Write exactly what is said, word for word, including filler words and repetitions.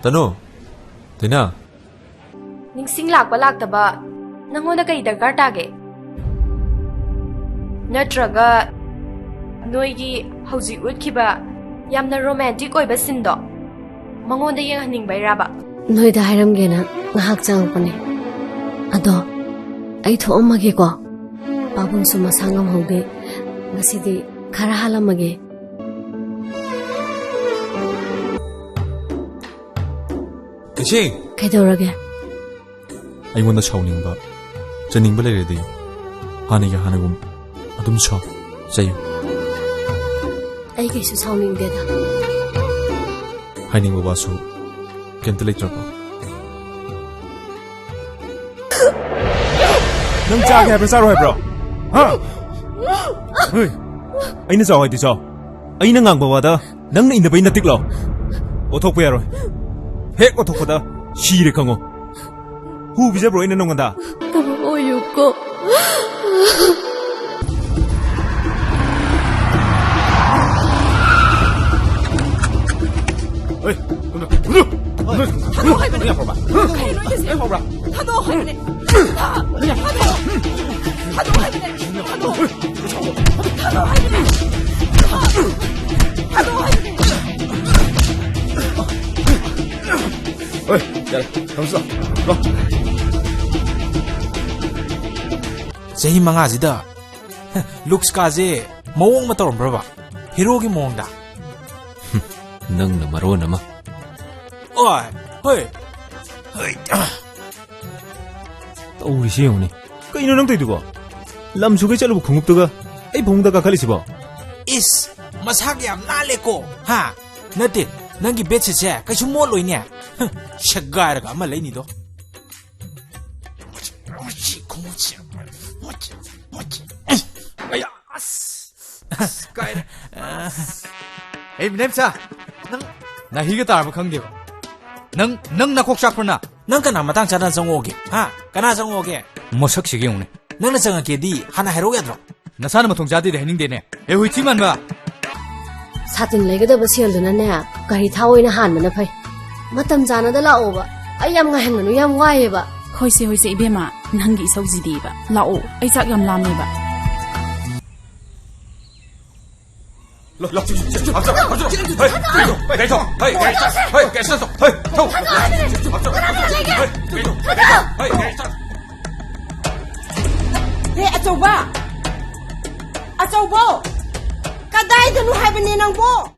ꯇꯅꯨ, ꯇꯤꯅꯥ꯫ ꯅꯤꯡꯁꯤꯡ ꯂꯥꯛꯄ ꯂꯥꯛꯇꯕ ꯅꯪꯉꯣꯟꯗ ꯀꯩ ꯗꯔꯀꯥꯔ ꯇꯥꯒꯦ? ꯅꯠꯇ꯭ꯔꯒ ꯅꯣꯏꯒꯤ ꯍꯧꯖꯤꯛ ꯎꯠꯈꯤꯕ ꯌꯥꯝꯅ ꯔꯣꯃꯥꯟꯇꯤꯛ ꯑꯣꯏꯕ ꯁꯤꯟꯗꯣ ꯃꯉꯣꯟꯗ ꯌꯦꯡꯍꯟꯅꯤꯡꯕꯩꯔꯥꯕ? ꯅꯣꯏꯗ ꯍꯥꯏꯔꯝꯒꯦꯅ ꯉꯥꯏꯍꯥꯛ ꯆꯪꯉꯛꯄꯅꯦ꯫ ꯑꯗꯣ ꯑꯩ ꯊꯣꯛꯑꯝꯃꯒꯦꯀꯣ꯫ ꯄꯥꯕꯨꯡꯁꯨ ꯃꯁꯥ ꯉꯝꯍꯧꯗꯦ꯫ ꯉꯁꯤꯗꯤ ꯈꯔ ꯍꯥꯜꯂꯝꯃꯒꯦ꯫ ꯏꯆꯦ! ꯀꯩꯗꯧꯔꯒꯦ? ꯑꯩꯉꯣꯟꯗ ꯁꯥꯎꯅꯤꯡꯕ, ꯆꯩꯅꯤꯡꯕ ꯂꯩꯔꯗꯤ ꯍꯥꯟꯅꯒꯤ ꯍꯥꯟꯅꯒꯨꯝ ꯑꯗꯨꯝ ꯁꯥꯎ, ꯆꯩꯌꯨ꯫ ꯑꯩ ꯀꯩꯁꯨ ꯁꯥꯎꯅꯤꯡꯗꯦꯗ꯫ ꯍꯥꯏꯅꯤꯡꯕ ꯋꯥꯁꯨ ꯀꯩꯝꯇ ꯂꯩꯇ꯭ꯔꯕꯣ? ꯅꯪ ꯆꯥꯒꯦ ꯍꯥꯏꯕ꯭ꯔꯥ, ꯆꯥꯔꯣꯏ ꯍꯥꯏꯕ꯭ꯔꯣ? ꯍꯥ? ꯍꯣꯏ꯫ ꯑꯩꯅ ꯆꯥꯎ ꯍꯥꯏꯗꯤ ꯆꯥꯎ꯫ ꯑꯩꯅ ꯉꯥꯡꯕ ꯋꯥꯗ ꯅꯪꯅ ꯏꯟꯅꯕꯩ ꯅꯇꯤꯛꯂꯣ? ꯑꯣꯊꯣꯛꯄ ꯌꯥꯔꯣꯏ꯫ ꯍꯦꯛ ꯑꯣꯊꯣꯛꯄꯗ ꯁꯤꯔꯦ ꯈꯪꯉꯣ꯫ ꯍꯨ ꯄꯤꯖꯕ꯭ꯔꯣ ꯑꯩꯅ ꯅꯉꯣꯟꯗ? ꯇꯥꯃꯣ ꯑꯣꯏꯌꯨꯀꯣ꯫ ꯍꯣꯏ, ꯀꯨꯝꯗ꯭ꯔꯣ, ꯀꯨꯝꯗ꯭ꯔꯣ, ꯀꯨꯝꯗ꯭ꯔꯣ, ꯀꯨꯝꯗ꯭ꯔꯣ꯫ ꯊꯥꯗꯣꯛꯑꯣ ꯍꯥꯏꯕꯅꯦ꯫ ꯀꯩꯅꯣ ꯍꯥꯏꯁꯦ? ꯊꯥꯗꯣꯛꯑꯣ ꯍꯥꯏꯕꯅꯦ꯫ ꯊꯥ-, ꯊꯥꯗꯣꯛꯑꯣ꯫ ꯊꯥꯗꯣꯛꯑꯣ ꯍꯥꯏꯕꯅꯦ꯫ ꯊꯥꯗꯣꯛꯑꯣ꯫ ꯊꯥꯗꯣꯛꯑꯣ ꯍꯥꯏꯕꯅꯦ꯫ ꯊꯥꯗꯣꯛꯑꯣ ꯍꯥꯏꯕꯅꯦ꯫ ꯍꯣꯏ, ꯌꯥꯔꯦ꯫ ꯊꯝꯃꯁꯤ ꯂꯥꯎ꯫ ꯂꯥꯎ꯫ ꯆꯍꯤ ꯃꯉꯥꯁꯤꯗ ꯂꯨꯛꯁꯀꯥꯁꯦ ꯃꯑꯣꯡ ꯑꯃ ꯇꯧꯔꯝꯕ꯭ꯔꯕ? ꯍꯦꯔꯣꯒꯤ ꯃꯑꯣꯡꯗ꯫ ꯅꯪꯅ ꯃꯔꯣꯟ ꯑꯃ꯫ ꯑꯣꯏ, ꯍꯣꯏ꯫ ꯍꯣꯏ꯫ ꯇꯧꯔꯤꯁꯤ ꯌꯦꯡꯉꯨꯅꯦ꯫ ꯀꯩꯅꯣ ꯅꯪ ꯇꯧꯏꯗꯨꯕꯣ? ꯂꯝ ꯁꯨꯒꯩ ꯆꯠꯂꯨꯕ ꯈꯣꯡꯎꯞꯇꯨꯒ ꯑꯩ ꯐꯃꯨꯡꯗ ꯀꯥꯈꯠꯂꯤꯁꯤꯕꯣ? ꯏꯁ, ꯃꯁꯥꯒ ꯌꯥꯝ ꯅꯥꯜꯂꯦꯀꯣ, ꯍꯥ? ꯅꯠꯇꯦ, ꯅꯪꯒꯤ ꯕꯦꯗꯁꯤꯠꯁꯦ ꯀꯩꯁꯨ ꯃꯣꯠꯂꯣꯏꯅꯦ꯫ ꯍ, ꯁꯦꯒꯥꯏꯔꯒ ꯑꯃ ꯂꯩꯅꯤꯗꯣ꯫ ꯃꯁꯤ ꯈꯣꯡꯎꯞꯁꯦ, ꯃꯁꯤ, ꯃꯁꯤ, ꯃꯁꯤ꯫ ꯑꯌꯥ, ꯑꯁ, ꯑꯁ, ꯀꯥꯏꯔꯦ꯫ ꯑꯁ꯫ ꯑꯩ ꯃꯤꯅꯦꯝꯆꯥ, ꯅꯪ ꯅꯥꯍꯤꯒ ꯇꯥꯔꯕ ꯈꯪꯗꯦꯕ꯫ ꯅꯪ, ꯅꯪ ꯅꯀꯣꯛ ꯆꯥꯛꯄ꯭ꯔ ꯅ? ꯅꯪ ꯀꯅꯥ ꯃꯇꯥꯡ ꯆꯥꯗꯅ ꯆꯪꯉꯛꯑꯣꯒꯦ? ꯍꯥ? ꯀꯅꯥ ꯆꯪꯉꯛꯑꯣꯒꯦ? ꯃꯁꯛꯁꯤꯒ ꯌꯦꯡꯉꯨꯅꯦ꯫ ꯅꯪꯅ ꯆꯪꯉꯛꯀꯦꯗꯤ ꯍꯥꯟꯅ ꯍꯥꯏꯔꯛꯎ ꯌꯥꯗ꯭ꯔꯣ? ꯅꯁꯥꯅ ꯃꯊꯣꯡ ꯆꯥꯗꯦꯗꯤ ꯍꯥꯏꯅꯤꯡꯗꯦꯅꯦ꯫ ꯑꯦ, ꯍꯨꯏꯊꯤ ꯃꯥꯟꯕ! ꯁꯥꯇꯤꯟ ꯂꯩꯒꯗꯕ ꯁꯦꯜꯗꯨꯅꯅꯦ, ꯒꯥꯔꯤ ꯊꯥꯎ ꯑꯣꯏꯅ ꯍꯥꯟꯕꯅ ꯐꯩ꯫ ꯃꯇꯝ ꯆꯥꯅꯗ ꯂꯥꯛꯑꯣꯕ꯫ ꯑꯩ ꯌꯥꯝ ꯉꯥꯏꯍꯟꯒꯅꯨ, ꯌꯥꯝ ꯋꯥꯏꯑꯦꯕ꯫ ꯍꯣꯏꯁꯦ, ꯍꯣꯏꯁꯦ, ꯏꯕꯦꯝꯃ, ꯅꯪꯒꯤ ꯏꯁꯧꯁꯤꯗꯤꯕ꯫ ꯂꯥꯛꯑꯣ, ꯑꯩ ꯆꯥꯛ ꯌꯥꯝ ꯂꯥꯝꯃꯦꯕ꯫ ꯍꯦ, ꯑꯆꯧꯕ! ꯑꯆꯧꯕ! ꯀꯗꯥꯏꯗꯅꯣ ꯍꯥꯏꯕꯅꯦ ꯅꯪꯕꯣ?